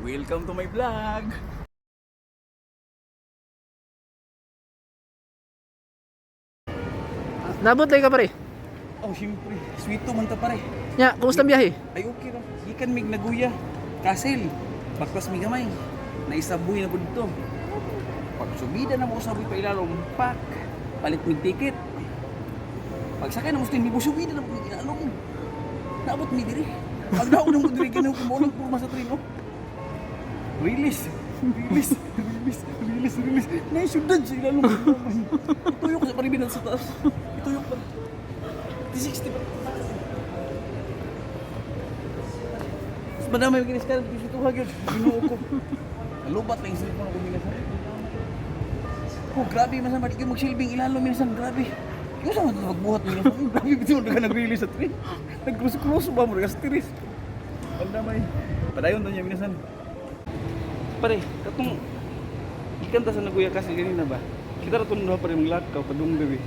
Welcome to my vlog. Nabot lagi ka, pare. Oh, syempre. Sweet to man ta, pare. Nya, kumusta ang biyahe? Ay, okay ra. Gikan mig Naguya. Castle. Baklas mi gamay. Naisabuy na pud dito. Pag subida na mo sabuy pa ilalom, pak. Palit mig ticket. Pagsakay na mo sa mi subida na mo mig ilalom. Naabot mi diri. Pag naog na mo diri ginaw ko mo nang purma sa train oh. Release. Release, release, release, release. Naisudan sa ilalom. Ituyok sa paribinan sa taas. Ituyok pa. 60 pa. Mas madami yung kiniskar, gusto ito hagyo. Ginoo ko. Nalubat lang yung cellphone ako minasan. Oh, grabe, masama. Di kayo magsilbing ilalo, minasan. Grabe. Yung sama ito magbuhat, minasan. Grabe, bitaw na ka nag-release sa train. Nag-cross-cross ba mo, nag-astiris. Pandamay. Padayon to niya, minasan. Pare, katong ikanta sa Nagoya kasi ganina ba? Kita ra itong duha pare maglakaw, padung gabi.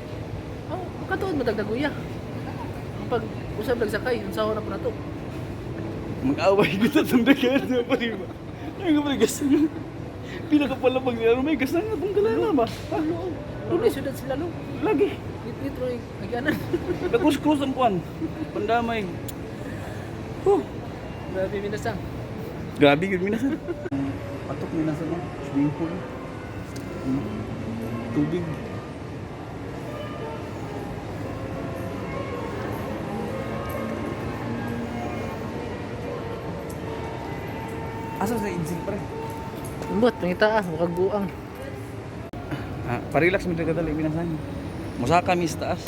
Oh, makatuod mo tagdaguya. Ang pag usab lang sakay, unsa na po na to. Mag-away kita itong dagan niya pa ba? Ay nga pare, gas nga. Pinakapalapag niya, may gas na nga itong dalala ba? Ha? Dili syudad sila lo. Lagi. Nit-nit ro agyanan. Nag-cross-cross ang kuwan. Pandamay. Huh. Grabe minasang. Grabe yun, minasan. Patok minasan, no? Swimming pool. Tubig. Asa sa insil pre? Ambot, pangita ah, mukag buang. Ah, parelax mi kadali minasan. Musaka mi sa taas.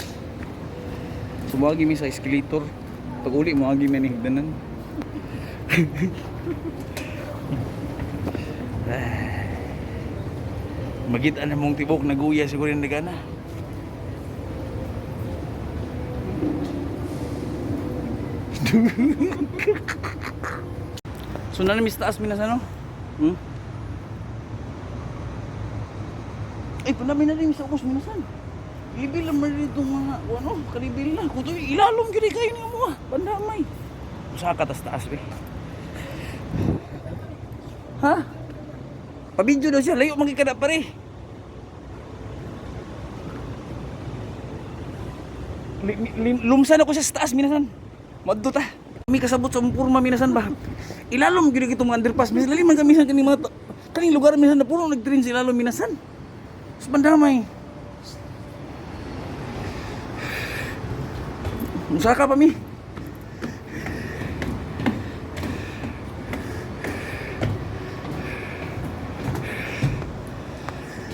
Sumuagi mi sa escalator. Pag uli moagi mi ni hagdanan. Magita na mong tibok naguya siguro yung nagana. So na mi sa taas minasan no? Hmm? Ay, panami na rin sa ubos, minasan. Ibil lang man dito mga, ano, kanibil na. Kuto, ilalom gini kayo niyo mo ah. Bandamay. Usaka tas taas, be. Ha? Pabidyo daw siya, layo magkikada pare. Lumsan ako siya sa taas, minasan. Madto ta. Mi kasabot sa purma minasan ba. Ilalom gyud itong mga underpass. Minsan lalim man kami sa kaning mga kaning lugar minsan na puro nagtrain sa ilalom minasan. Sa bandamay. Musaka pa mi.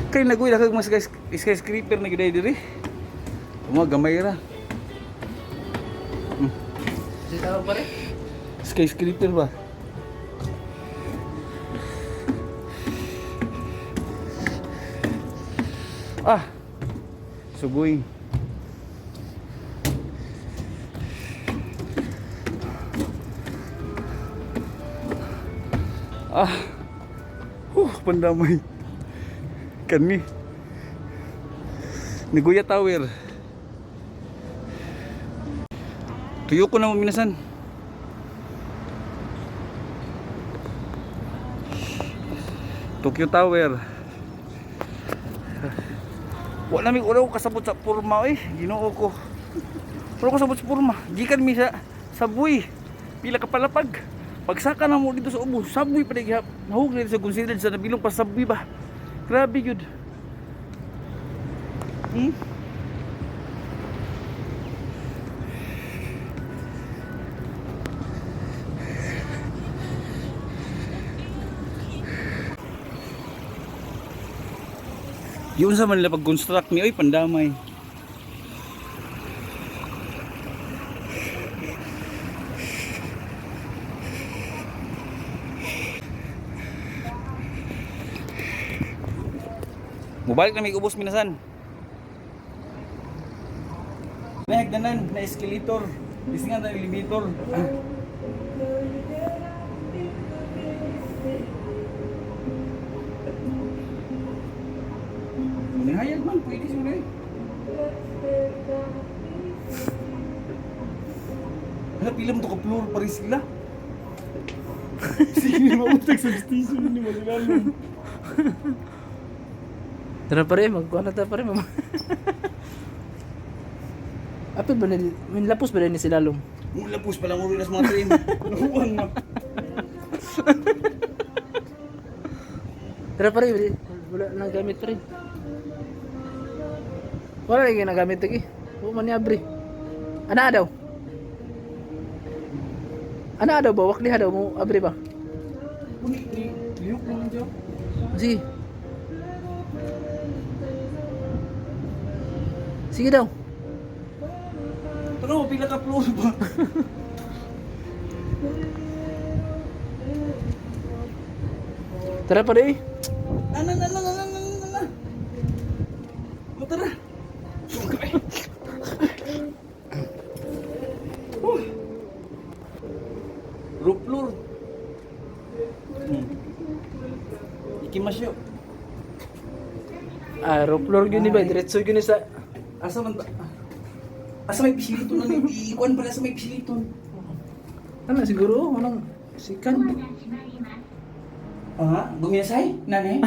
Kay naguy na kag mas skyscraper na gyud diri. Uma gamay ra. Si tawag pare. Skyscraper ba? Ah. Sugoy. Ah. Huh, pandamay. Kani. Nagoya Tower. Tuyo ko na minasan. Tokyo Tower. Wala mi wala ko kasabot sa porma eh. Ginoo ko. Wala ko kasabot sa porma. Gikan mi sa Sabuy. Pila ka palapag. Pagsaka na mo dito sa ubo, Sabuy pa gihap. Nahug na sa considered sa nabilong pa Sabuy ba. Grabe yun. Yun sa man nila pag-construct ni oy pandamay. Mubalik na may ubos minasan. Nahagdanan na escalator. Gising nga na elevator. Ah. Nihayag man, pwede siguro eh. Hala, pila mo to ka floor pa rin sila. Sige, mautag substation ni Marilalom. Tara pare, magkuha na ta pare. Mama. Apil ba ni min lapos ba ni sila long? Mula pus pala mo rin sa mga train. Nahuwang na. Tara pare, wala na gamit pare. Wala lagi nagamit lagi. Wa man ni abri. Ana daw. Ana daw ba wakli daw mo abri ba? Uni, ni, liyok lang dyan. Sige. Sige daw. Tara, pila ka floor ba? Tara pare. Na, na, na, na, na, na, na, na, na. O, tara. Oh. Roof floor. Ikimasyo. Ah, rope floor gyud ni ba? Diretso gyud ni sa Asa man ta? Asa may pisiliton na ni? Ikuan pala sa may pisiliton. Ano siguro walang sikan. Ah, guminasay? Nani?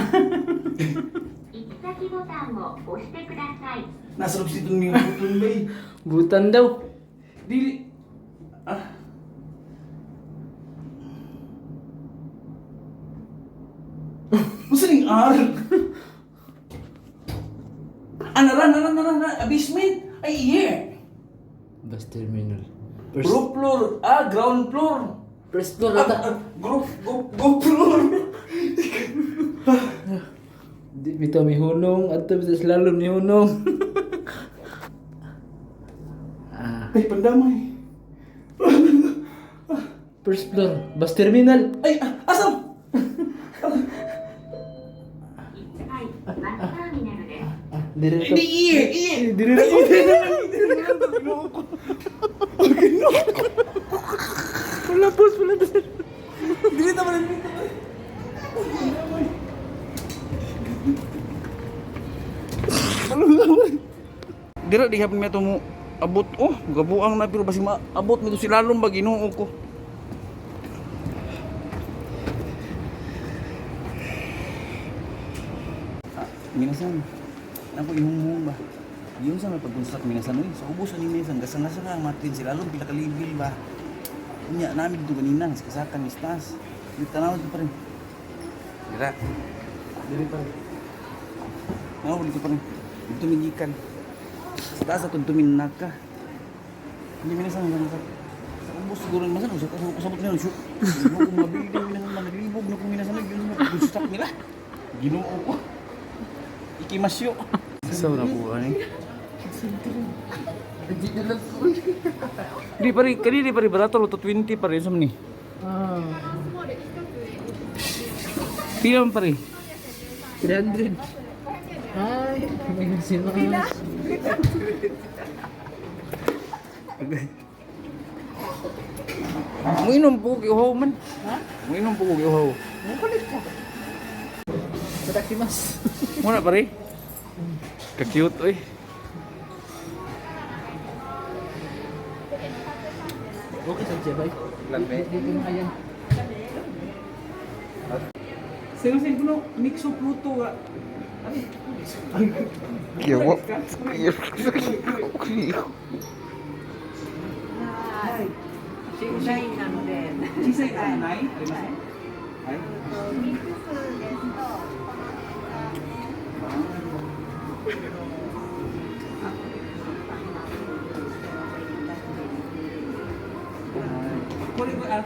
行き先ボタンを押してください。 Nasa loob dito ni buton ba eh. Butan daw. Dili. Ah. Masa ning R? Ah, nara, nara, nara, nara. Basement. Ay, yeah. Bus terminal. First, Roof floor. Ah, ground floor. first floor Ah, ata. ah, go floor. Di bitaw mi hunong adto bitaw sa lalom ni hunong. Ah, Ay, pandamay. First floor, bus terminal. Ay, ah, asam! 1階バスターミナルです。 Ah, dire Ay, to. di, iye, iye. Dire ra. Wala boss, wala boss. Dili ta ba, dili ta ba? Dira di hapon mi mo abot oh, gabuang na pero basig maabot mi to si lalom ba Ginoo ko. Ah, minasan. Ano ko ihumhum ba? Yun sa may pag-construct minasan oy. Sa ubos ani minasan gasa-gasa nga ang matrin si lalom pila ka level ba. Unya namin dito kanina sa kasakan ni Stas. Di tanaw dito pa rin. Dira. Dire pa. Mga dito pa rin. Dito migikan. Sa taas atong tuminaka. Hindi minasan hanggang sa ubos siguro masan usap usap usap nila shoot. Ginoo ko mga building minasan man naglibog na kung minasan yun sa pag-construct nila. Ginoo ko. Ikimasyo. Sa na po ani. Di na lang ko. Di pare kani di pare barato to 20 pare sa ni. Ah, Pila man pare? 300. Ay, may simas. Muinom po kay uhaw man. Ha? Muinom po kay uhaw. Mukulit ka. Sadakimas. Muna pare. Ka-cute oy. Okay sa Jebay. Dito na ayan. Sino sino kuno mixo pluto ga. 小さいなので、小さいのない？ありません。はい。ミックスですと、この辺がこれはあ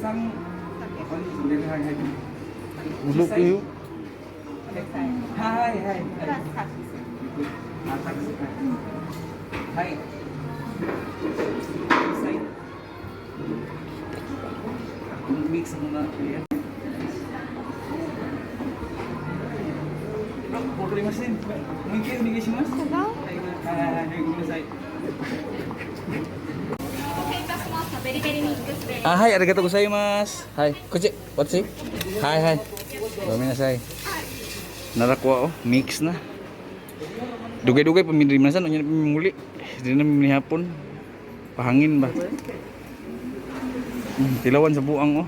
三はいはい。 Ulo kayo. はいはいプラスタックス。あタックスはい。小さい。ミックスもな。わかりません。もう一回お願いします。はいはいはい、ごめんなさい。ベリベリミックスです。あ、はい、ありがとうございます。はい、こっち、こっち。はいはい。ごめんなさい。Narakuha oh, mix na. Dugay-dugay pamindri minasan unya na pamimuli. Di na hapon. Pahangin ba? Tilawan sa buang oh.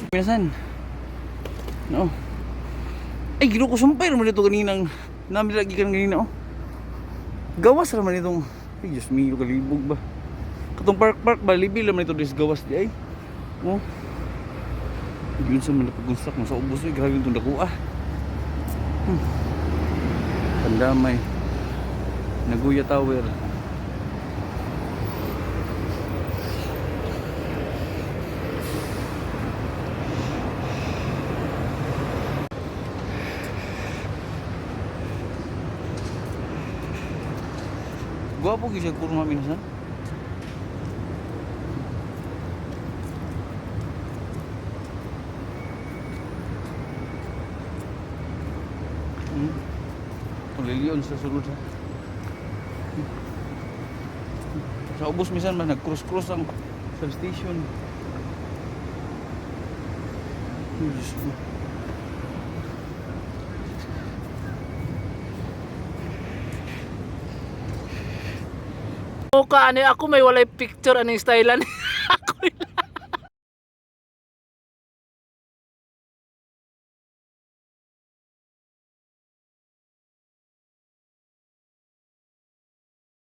Minasan. No. Ay, ginoo ko, sumpay naman ito kaninang namin lagi kan kanina, oh. Gawas raman itong, ay, Diyos mio, kalibog ba. Katong park park ba libil naman ito dis gawas di ay. Oh. Yun sa mga napag-construct mo sa ubos ay grabe itong dako ah. Pandamay. Nagoya Tower. Gwapo gyud siya kurma, minasan. Liliyon sa sulod ha. Sa ubos minsan man nag-cross-cross ang substation. Ay, Diyos ko. Muka ani ako may walay picture aning stylean.